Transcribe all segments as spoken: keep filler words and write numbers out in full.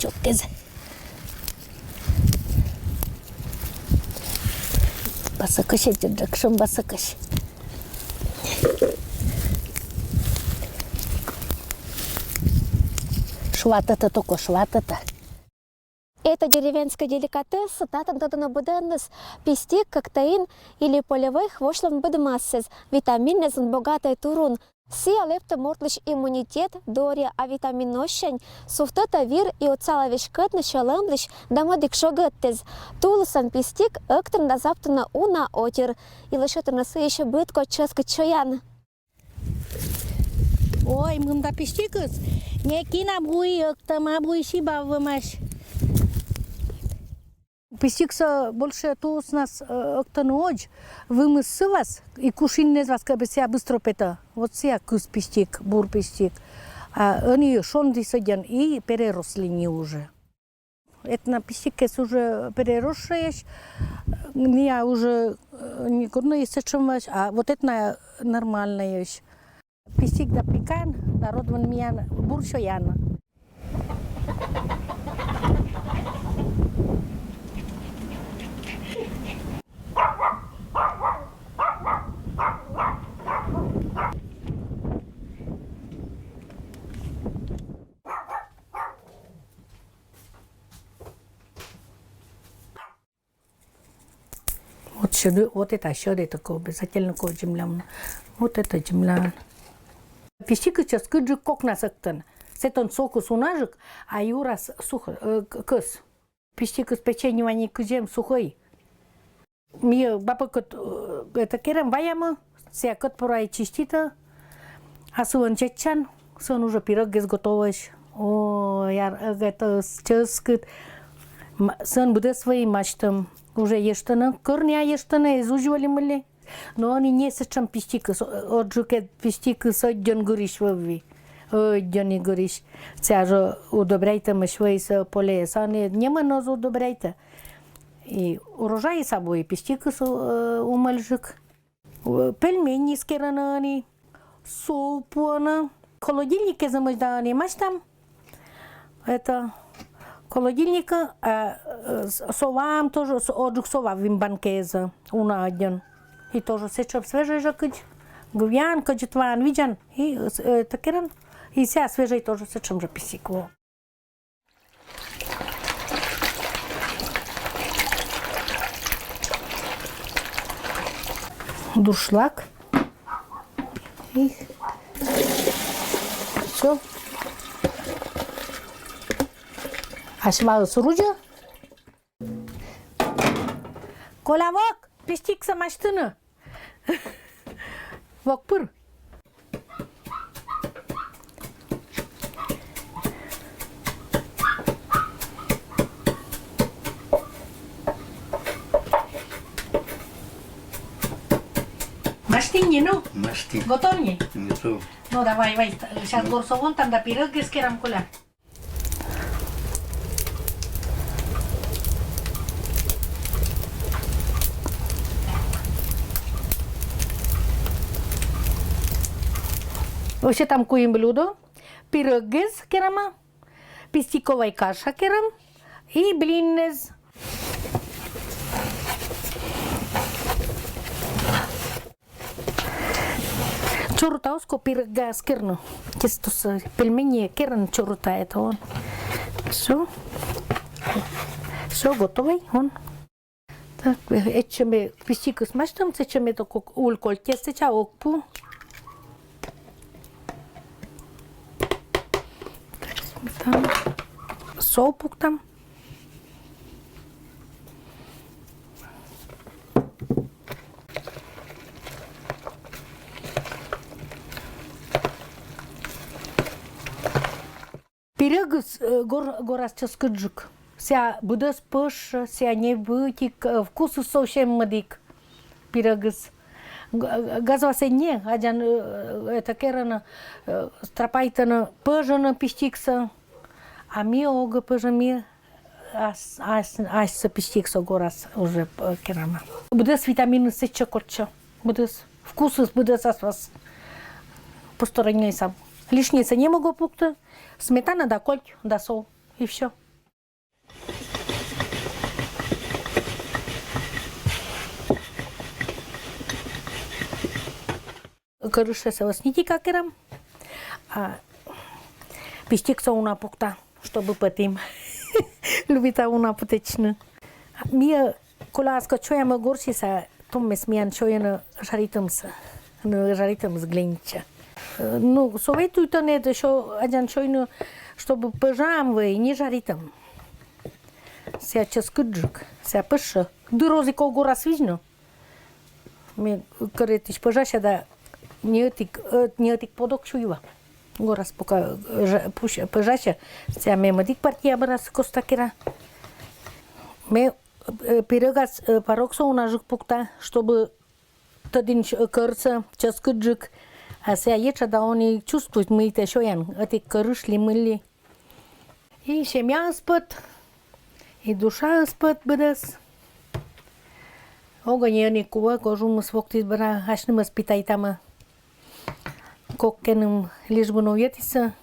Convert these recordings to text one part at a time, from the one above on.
чоктезэ. Басокысь эдьыджык, шым басокысь. Шватата токо, шватата. Это деревенское деликатес, татын тодыны быдэныз. Пистик коктеин или полевой хвощлэн быдмасэз, витаминэзэн богатый турун. Сыя лэптэ мортлэсь иммунитет доръя, а витаминъёссянь сувтыта вир и отсалэ веськытны сьӧлэмлэсь да мӧдик шогэттэз. Тулысан пистик ӧктыны да заптыны уна отир. Илэ сётыны сыысь быд кочёс кычоян. Ой, мында пистикыс. Некинам уй ӧктам, а уй сибавмась. Пистиксэ больше туснас, э, ӧктыны одз, вымыс сывас, и кушиннэз васкебы сия быстро петэ. Вот сия кыз пистик, бур пистик. А ӧні шонді содян и переросли не уже. Этна пистикес уже переросшеесь, мия уже, э, не годно если чем, а вот этна нормальная. Пистик да пикан, народ вон миян бурсёян. Вот сюды, вот это сюды такое обязательно кое земля. Вот это земля. Пистикыс ческыджык кокнас ӧктан. Сэтон сокыс унажык, а юрас сухо, э, кыс. Пистикыс печенье вань кызем сухой. Ми бабыкыт, э, это керем ваямы, сякыт пурай чистита. А сывын чеччан, сывын уже пироггес готовысь. О, яр, э, это с-, ческыт. М-, сывын быдэс вай мачтым. Уже ештыны, кырня ештыны, изуживали мыли. Но они не сычам пистикыс, о-, оджуке пистикыс оддён гырись вывви. Оддён и гырись. Ця же удобряйта мыш вайса поле, сани не мыноз удобряйта. И урожай собой пистикыс, э, умальжик. Э, пельмени скерана они, супу она. Холодильнике замыждана они, маш там. Это холодильника, а, э, с-, совам тоже, с-, оджук сова вимбанкеза, уна аддён. И тоже сычам свежей же кыдз, гувян, кыдзытван, виджан, и, э, это керан, и ся свежей тоже сычам же пистико. Дуршлаг. И всё. Асьмалы сурудя. Коля, вок, пистиксэ мачтыны. Вок пыр. Мачтынь ни, ну? Мачтынь. Готов ни? Готов. Ну, давай, давай, сейчас горсовон там да пирог эскерам, Коля. Вообще там куинь блюдо. Пирогез керама, пистиковой каша керам и блиннез. Чорута оско пирогез керну. Тесто с пельмени керн чорута это он. Всё. Всё, готовый он. Так, э, эчеме пистикыс мачтам, сечеме то кок уль кольтес, сеча ог пу. Так, сметана. Сов пуктам. Пирогыс, э, гор-, горас ческыджык. Ся быдэс пӧш, ся не бытик, э, вкусыс совсем мӧдик. Пирогыс. Г-, э, газвасэ не, адян, э, это керана, э, страпайтана, пӧжана пистиксэ. А ми ог пӧжа, ми ас-, ас-, асьсэ пистиксэ горас уже, э, керама. Быдэс витаминыс сэтче кольччо. Быдэс. Вкусыс быдэс асвас. Посторонней сам. Лишнейсэ не могу пукты. Сметана да кольт, да сол. И всё. Кӧрышсӧ сӧвӧснитика керам. А пистиксӧ уна пукта, чтобы пӧтім. Любита уна пӧтӧдчыны. Ми коляскӧд сёямӧ горсьыс, а томмес миян сёйӧны жаритӧмсӧ. Ну, жаритӧмыс гленитча. Ну, советуйтӧны эд ещё аддзан сёйны, чтобы пӧжаӧм вӧй не жаритӧм. Сія чӧскыдджык, сія пӧжсьӧ. Дыр оз и ков горас видзны. Ме кӧрӧтысь пӧжася да не ӧтик, э, не ӧтик подок сюйва. Горас пока, э, жа-, пусь-, пӧжася, сія ме мӧдик партия бара сы коста кера. Ме, э, пирӧгас, э, творогсӧ унажык пукта, чтобы тӧдін с-, э, кӧрсӧ чӧскыдджык. А сія етша да он и чувствует, мый тэ сёян, ӧтик кӧрыш ли мый ли. И семьяыс пӧт, и душаыс пӧт быдӧс. Огӧ нин и куӧ, кожумыс воктіс бара, асьнымӧс питайтамӧ. Кок кеным лишь бы но йӧтісӧ,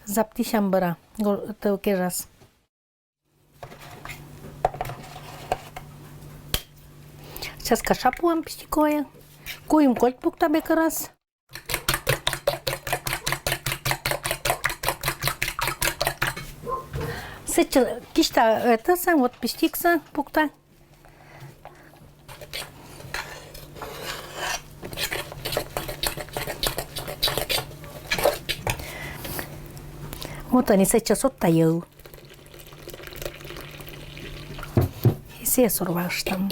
заптысям бара, го-, тӧв кежас. Сейчас каша пуам пистиковӧй. Куим кольк пукта бекӧрас. Сэтчӧ кисьта этасӧ, вот пистиксӧ пукта. Вот ӧні сэтчӧ содта йӧв. И сійӧс сорваыштам.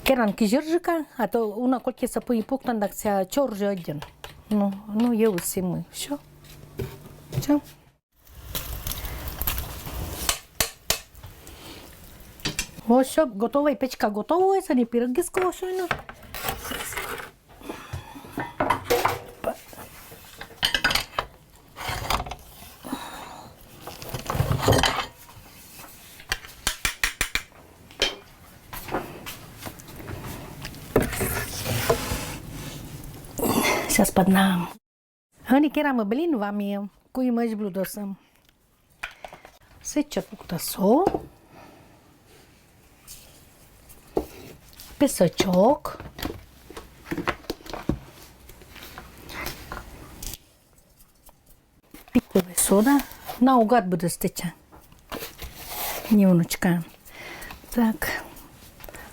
Керан кизьӧрджыка, а то уна кольк кежас пӧ и пуктан да сія чорджык ӧдйӧн. Ну, ну, йӧвыс и мый. Всё. Всё. Вот всё, готовӧй, печка готовӧй, ӧні пирӧгсӧ кӧ сёйны. Сейчас поднам. Ӧні керамӧ блинваӧ, куимӧсь блюдосӧ. Сэтчӧ пукта со. Песочок. Пиковая сода. Наугад буду стыча. Немножечко. Так.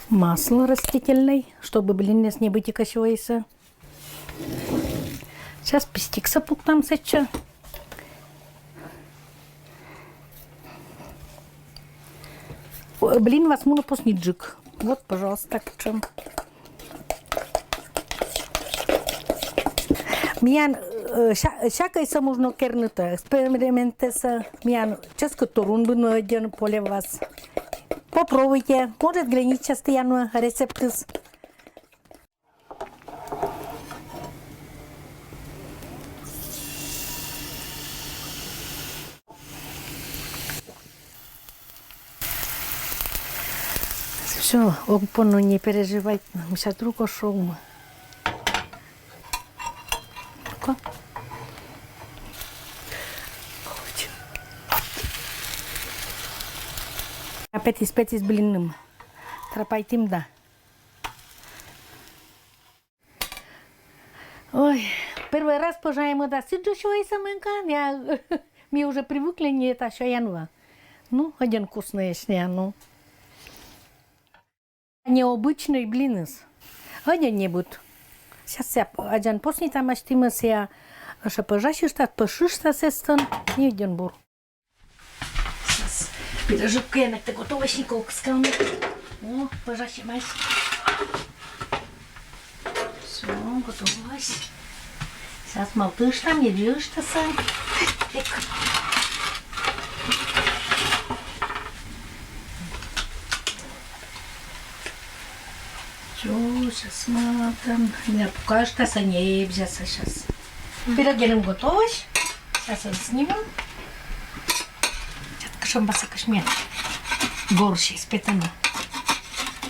Масло растительное, чтобы блинныс не быть кашевайса. Сейчас пистиксӧ пуктам сэтчӧ. Блинвас мунӧ посниджык. Вот, пожалуйста, кутшӧм. Миян, э, ся-, сякӧйсӧ можно кернытӧ, экспериментсӧ. Миян чӧскыдтор унбыд нин ӧдйӧн полевас. Попробуйте. Может, гленитчас тіян рецептыс. Всё, ог пону, не переживайте, мы сейчас друг ошёл мы. Опять из, опять из блинным. Трапайтим, да. Ой, первый раз пожаем да сыджа сёйса мынкан, я, ми уже привыкли не это сёянва. Ну, один вкусный, если, ну. Необычный блиныс. Один не будет. Сейчас я один посни там астимас, я ещё пожащу штат, пошишта сестон, и один бур. Сейчас пирожок я на готовочнику скалну. О, пожащи мать. Всё, готовилось. Сейчас малтыштам, не бьюштаса. Так. Всё, сейчас малтам. Не пукаштаса, не бьяса сейчас. Пирог генем готовый. Сейчас я сниму. Сейчас кашамбаса кашмет. Борщ из петана.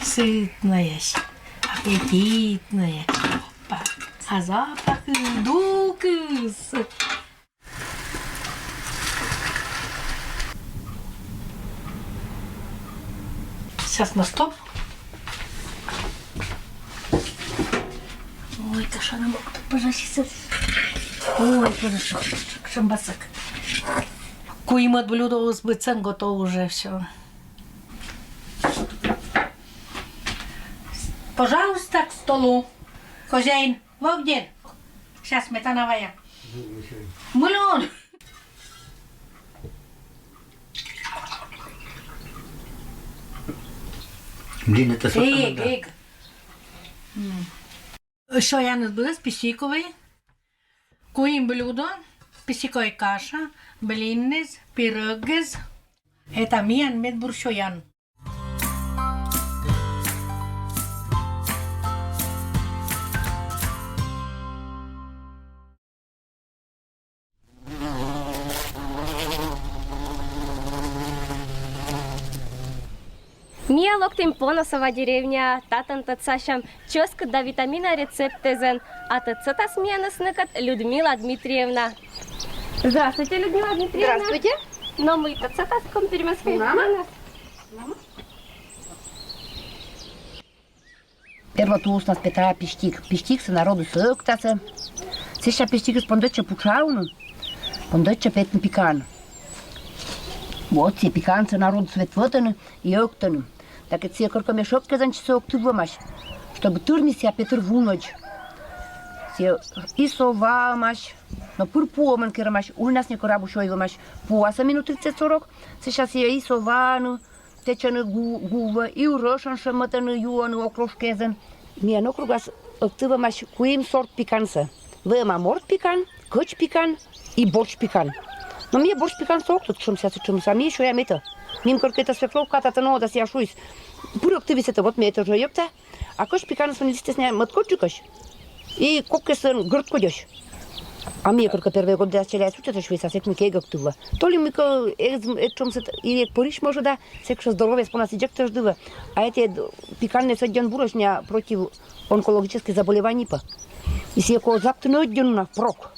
Сытная, аппетитная. Опа. А запах дукыс. Сейчас на стоп. Ой, каша нам пожалуйста. Ой, пожалуйста, шамбасак. Куимет блюдо узбыцен готово уже все. Пожалуйста, к столу. Хозяин, Вовдин. Сейчас сметана вая. Мылон. Блин, это сок. Эй, надо. Эй. Сёяныз быдэс песиковый. Куим блюдо: песиковый каша, блинныз, пирогыз. Это миян медбур сёян. Ми локтім Поносова деревня, татын тӧдсасям чӧскыд да витамина рецепттэзэн, а тӧдсэтас миянӧс ныкӧд Людмила Дмитриевна. Здравствуйте, Людмила Дмитриевна. Здравствуйте. Но мый тӧдсэтас, кӧн пермян кыв. Мама. Первой тулыснас петӧ пиштиг. Пиштигсӧ народыс ӧктасӧ. Сэсся пиштигсӧ пондӧдчӧ пучавны, пондӧдчӧ петны пикан. Вот сійӧ пикансӧ народыс ветлӧдӧны и ӧктӧны. Так эд сійӧ коркӧ мешӧк кежлӧ сійӧ ӧктывлӧмась, чтобы тырмис сійӧ петыр вунӧдз. Сійӧ и со ваӧмась, но пыр пуӧмӧн керӧмась, ульнас некор абу сёйвӧмась. Пуасӧ минут тридцать-сорок, сэсся сійӧ и со ваӧны, тэчӧны гу-, гуӧ, и рӧшӧн шеммӧтӧны, юӧны окрошкаӧн. Миян округас ӧктывлӧмась куим сорт пикансӧ. Вӧма морт пикан, кӧч пикан и борщ пикан. Но ми борщ пикансӧ ог тӧд, кутшӧм сійӧ, сэтшӧм, а ми сёям этӧ. Мем коркӧ этӧ свекровка татӧн, да сійӧ шуис: пыр ӧктывлы этӧ, вот ме этӧ жӧ ӧкта. А кӧч пиканыс вӧлі листъясыс мӧдкодьджыкӧсь. И кок кежлӧн гӧрд кодьӧсь. А ми коркӧ первой годъяс челядьӧс учӧтӧсь вӧлім, а сэк ми эг ӧктывлы. То ли мыйкӧ эз, этшӧмсӧ и эг пӧрысь, может, да, сэк жӧ здоровьеыс понас ичӧт тӧждывлӧ. А эта пиканыс ӧдйӧн бурӧсь на против онкологических заболеваний пӧ. И сійӧс кӧ заптыны ӧдйӧн уна впрок.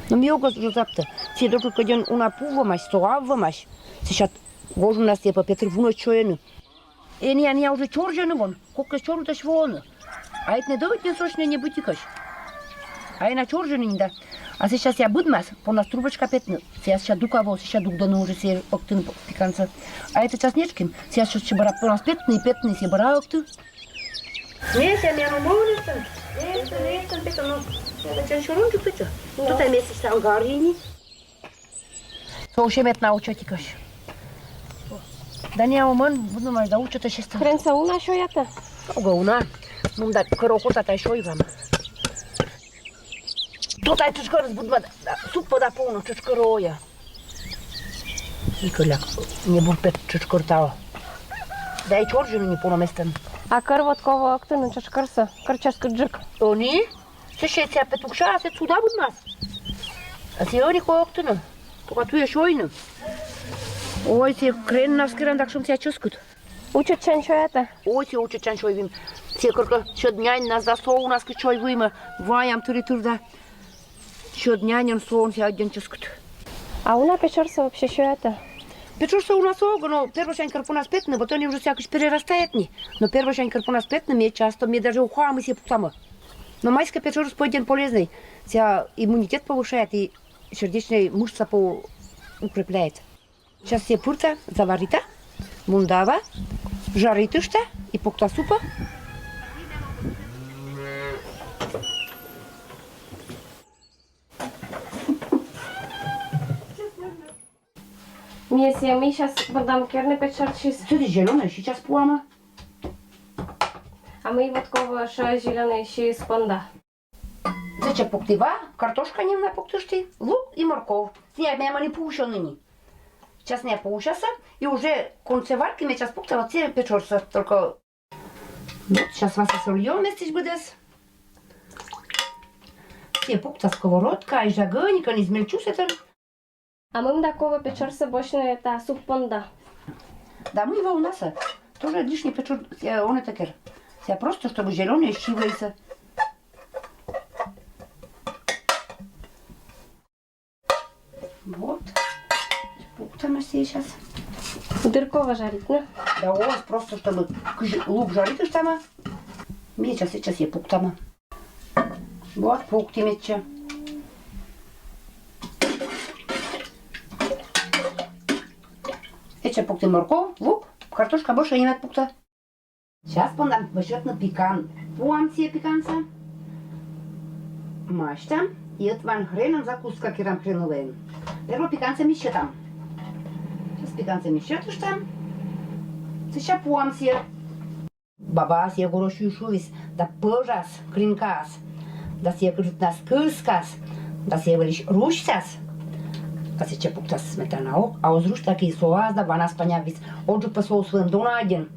Но ми ог жӧ заптӧ. Сійӧ дорӧ кӧ ӧдйӧн уна пуӧмась, со аввӧмась. Сэсся гожӧмнас сійӧс пӧ петыр вунӧдз сёйӧны. Ӧні, ӧні уже чорзьӧны вон, кок кежлӧ чорыдӧсь воӧны. А эта нӧ дӧдьӧн сосьтӧ не быттьӧкӧ. А ӧні чорзьӧны нин да. А сэсся сійӧ быдмас, понас трубочка петны. Сійӧ сэсся дука во, сэсся дугдӧны уже сійӧ ӧктыны пикансӧ. А эта час нетшким, сійӧ сэсся бара понас петны, петны, сійӧ бара ӧкты. Ме сэсся, ме ӧні мӧвпыштам. Ме сэсся, ме сэсся петӧ, но. Ме сэсся чорыдджык петӧ. Тут ме сэсся ангарини. Со ещё мед на учётикӧсь. Да не, а мӧн, буду май да учётӧсь эстӧн. Хренсӧ уна сёятӧ? Ого, уна. Мында кӧр окота, тай сёйвам. То тай чӧч кӧрыс буду май да, суп пода пуны, чӧч кӧр оя. И кӧляк, не бур пет чӧч кӧр таво. Да и чорзьӧны не поном эстӧн. А кӧр вот кӧ воӧ ӧктыны чӧч кӧрсӧ, кӧр чӧскыдджык? Ӧні? Сэсся сійӧ пет укша, а сэсся суда быдмас. А сійӧ ӧні кӧ ӧктыны. Только туйӧ сёйны. Ой, сійӧ креннас керан, дак шуам, сійӧ чӧскыд. Учӧтчан сёятӧ? Ой, сійӧ учӧтчан сёйвим. Сійӧ коркӧ сьӧд няньнас да со унас кӧ сёйвимӧ. Ваям тыри тыр да. Сьӧд няньӧн, соӧн сійӧ ӧдйӧн чӧскыд. А уна печӧрсӧ вообще сёятӧ? Печӧрсӧ уна сё ог, но первойсянь кӧр понас петны, вот ӧні уже сійӧ кыдз перерастает ни. Но первойсянь кӧр понас петны, ме часто, ме даже ухо мыйсӧ пуктамӧ. Но майскӧ печӧрыс пӧ ӧдйӧн полезнӧй. Сійӧ иммунитет повышает и сердечная мышца по-, укрепляет. Сейчас сійӧ пырта, заварита, мунда ава, жаритышта и пукта супӧ. Ми сійӧ, ми сейчас будам керны печӧрсьыс. Сыри зелёнӧй, сейчас пуамӧ. А ми вот кӧ воӧ зелёнӧйсьыс понда. Сэтчӧ пукті ва, картошка нин на пуктышті, лук и морков. Сійӧ мем ӧні пуысьӧны ни. Сейчас найӧ пуысясӧ, и уже в конце варки ме сейчас пукта вот сійӧ печӧрсӧ, только. Вот, сейчас васӧ сольём эстысь быдӧс. Сійӧ пукта сковородка, и жагӧникӧн, измельчу сэтӧн. А мый да кӧ воӧ печӧрсӧ босьтны, это суп понда? Да мый воӧ унасӧ. Тоже лишний печӧр, э, он это кер. Сійӧ просто, чтобы зелёнӧйсьыс вӧлі. Вот. Пуктам сейчас. Дыр кӧ воӧ жаритны? Да, вот, просто, чтобы кыдз лук жаритыштам. Ми сейчас, сейчас сійӧ пуктам. Вот, пуктім эччӧ. Эччӧ пуктім морков, лук, картошка больше нимат пукта. Час пондам вӧчӧтны пикан. Пуам сійӧ пикансӧ. Масьтам. И ӧтван хренӧн закуска керам хреновӧйӧн. Перво пикансӧ ми сетам. Час пикансӧ ми сетыштам. Сэсся пуам сійӧ. Баба сійӧ горӧ сюй шувис да пӧжас кринкаас. Да сійӧ кыдз рытнас кыскас. Да сійӧ вӧлі русьтас. Да сэтчӧ пуктас сметанаӧн. А оз русьтӧг и соас да ванас панявліс. Оджык пӧ соус вӧлӧм дона аддзӧн.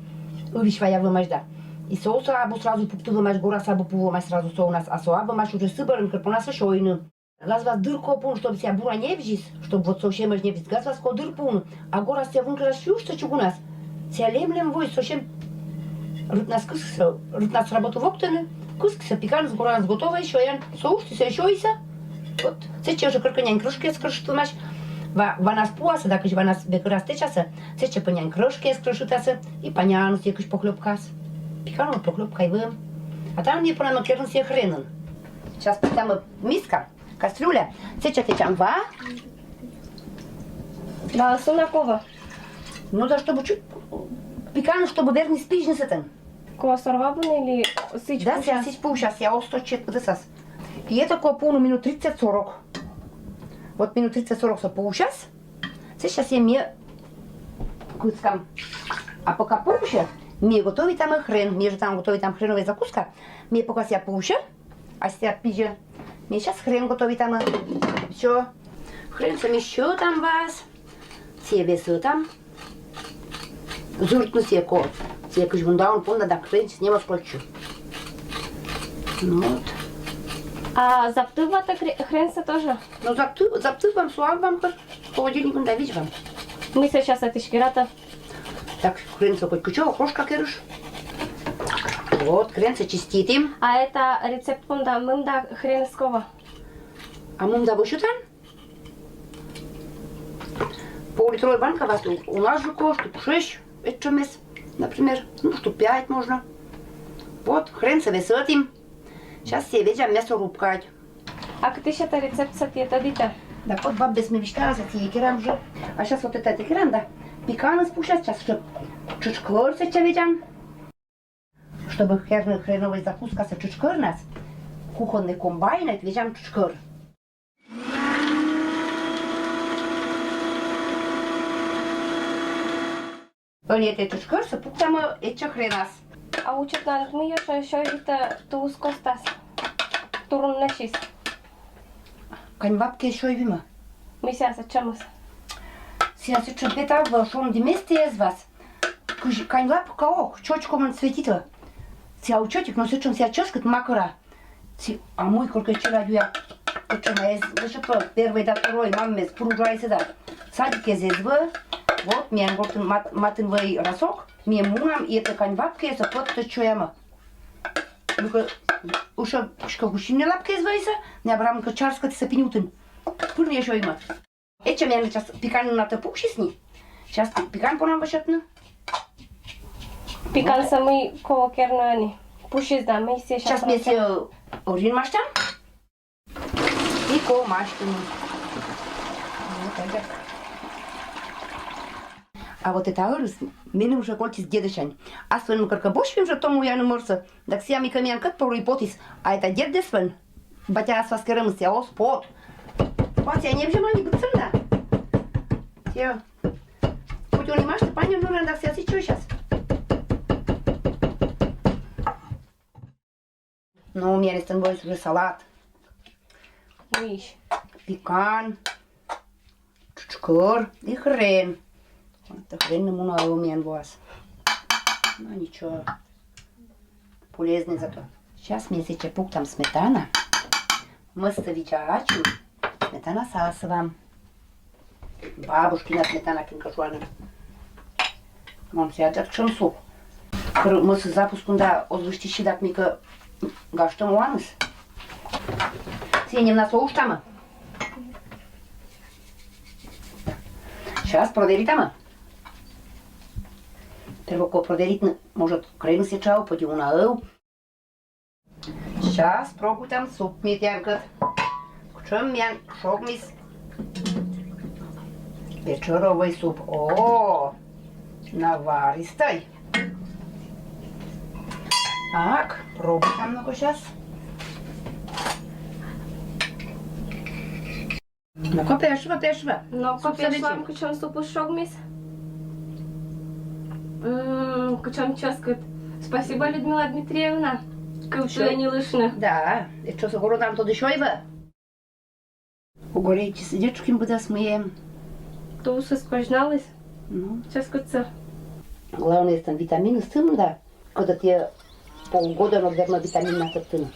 Ылысь ваявлӧмаӧсь да. И соус абу сразу пуктывлӧмаӧсь, горас абу пувлӧмаӧсь сразу соунас, а со абу мась уже сы бӧрын, кор понас сёйны. Газ вӧлӧм дыр кӧ пуны, чтоб сійӧ бура не взис, чтоб вот совсем ӧд не взис. Газ вӧлӧм кӧ дыр пуны, а горас сійӧ вункӧрас сюйыштӧ чугунас. Сійӧ лем-лем воис, совсем рытнас кыскисӧ, рытнас работу воктӧны, кыскисӧ, пиканыс горас готовӧй, сёян, соуштісӧ, сёйисӧ. Вот, сэтчӧ уже кӧркӧ нянь крӧшкияс крӧшитӧмаӧсь, ва-, ванас пуасӧ, да кыдз ванас векӧрас тэчасӧ, сэтчӧ пӧ нянь крӧшкияс крӧшитасӧ, и паняӧн сійӧ кыдз похлёбкаас. Пиканлӧн похлёбка и вӧлӧм. А там ми понам керны сійӧ хренӧн. Час пуктам миска, кастрюля. Сэтчӧ тэчам ва. Да, сунакова. Ну да, чтобы чуть пиканлӧн, чтобы вернис пижныс сэтӧн. Кӧ сорвавны или сідз? Да, пуся? Сідз пуся, сійӧ оз тӧд, чет пытшас. И этӧ кӧ пуны минут тридцать-сорок. Вот минут тридцать-сорок сійӧ пусяс. Сэсся сійӧ ми кыскам. А пока пуся, ми готовитам хрен. Ми жӧ там готовитам хреновӧй закуска. Ми пока сійӧ пуся, а сійӧ пижӧ. Ми час хрен готовитам. Всё. Хренсӧ ми сетам ваас. Сійӧ весӧтам. Зыртны сійӧ кӧ. Сійӧ кыдз вундаун понда да хрен сійӧс нем оз кольччы. Ну вот. А заптывлан тэ хре-, хренсӧ тоже? Ну, заптыв-, заптывлам, суавлам кӧ. Холодильникын да видзӧдлам. Мый сійӧ час этысь кератӧ? Так, хренсӧ хоть кытчӧ, окрошка керысь. Вот, хренсӧ чиститім. А этӧ рецепт понда мында хреныс кӧ вӧв? А мында вӧчӧтан? Поллитровӧй банка вӧчан, у нас жӧ кӧ, штук шесть этшӧмӧс, например, ну, штук пять можно. Вот, хренсӧ весӧтім. Час сійӧ ведзам мясорубкаӧ. А кытысь этӧ рецептсӧ тэ тӧдитӧ? Да вот баб бӧс ме висьталас, сійӧ керам жӧ. А час вот этӧ керам да. Пиканыс пусяс, час жӧ тшӧтш кӧр сэтчӧ ведзам. Чтобы керны хреновӧй закускасӧ тшӧтш кӧрнас, кухоннӧй комбайнӧ ведзам тшӧтш кӧр. Ӧні этӧ тшӧтш кӧрсӧ пуктам этчӧ хренас. А учӧтан, мый ещӧ сёйвитӧ тулыс костас? Турун нӧшта. Кань лапкаӧс сёйвимӧ. Мый сійӧ сэтшӧмыс? Сійӧ сэтшӧм петав, шонді местаыс эз вӧв. Кыдз кань лапка ок, чӧч комын светитӧ. Сійӧ учӧтик, но сэтшӧм сійӧ чӧскыд, макӧра. Си-, а мый коркӧ челядь уя. Сэтшӧм эз вӧчӧ, первой да второй маммӧс пыр уджалісны да. Садикас эз вӧв. Вот, миян гортын мат-, матын вӧв расок. Ми мунам, и этӧ кань лапкаӧс пӧттӧ сёямӧ. Ну-ка, ещӧ кыдзкӧ гусьӧн лапкаыс вӧвліс, но абу рамкӧ чарскӧ, сійӧ пинь утын. Пыр нӧ сёймӧ. Этчӧ миян час пикан на тӧ пуксис ни. Час пикан понам вӧчӧтны. Пикансӧ мый колӧ керны ӧні? Пусис да, мый сійӧ час. Час ми сійӧ орйын масьтам. И колӧ масьтыны. Вот так. А вот этӧ ӧрыс меным жӧ кольччис дедысянь. Аслыным коркӧ босьтім жӧ то муяны морсӧ. Так сійӧ мыйкӧ миянкӧд пору и потіс. А этӧ дедыслӧн батьӧс вӧлі керӧмыс, сійӧ оз пот. Пац сійӧ небзьӧма ни быдсӧн да. Сійӧ. Хоть он и мастер, паньӧм нурӧн, так сійӧ сэтшӧм час. Ну, у меня есть уже салат. Мыйысь? Пикан. Тшӧтш кӧр и хрен. Вот хрен мунӧ у меня воас. Ну, ничего. Полезный зато. Час ми сэтчӧ пуктам сметана. Мӧс видза ачым. Сметана сасывам. Бабушкина сметана, кӧ кӧ шуӧны. Мон сэтшӧм сук. Кор мӧс запускын да оз висьтысь, да мыйкӧ гажтӧм оаныс. Сійӧ нем на соуштамӧ. Час проверитамӧ. Перво колӧ проверитны, может, хреныс этша, поди уна ӧв. Сейчас пробуйтам суп ми тіянкӧд. Кутшӧм миян шогмис. Печоровый суп. О, наваристӧй. Так, пробуйтам, ну-ка, сейчас. Ну-ка, пешва, пешва. Ну-ка, пешлам, кутшӧм супыс шогмис. М, кутшӧм чӧскыд. Спасибо, Людмила Дмитриевна. Кыв тіянлы лишны. Да, и чӧскыд городам тодысь ӧй вӧв. Угоречис, дечким быдас мыйӧм. Тувсыс козьналіс. Ну. Чӧскыдсӧ. Главное, там витаминыс тыны да. Когда тебе полгода, но, верно, витамин надо тыны.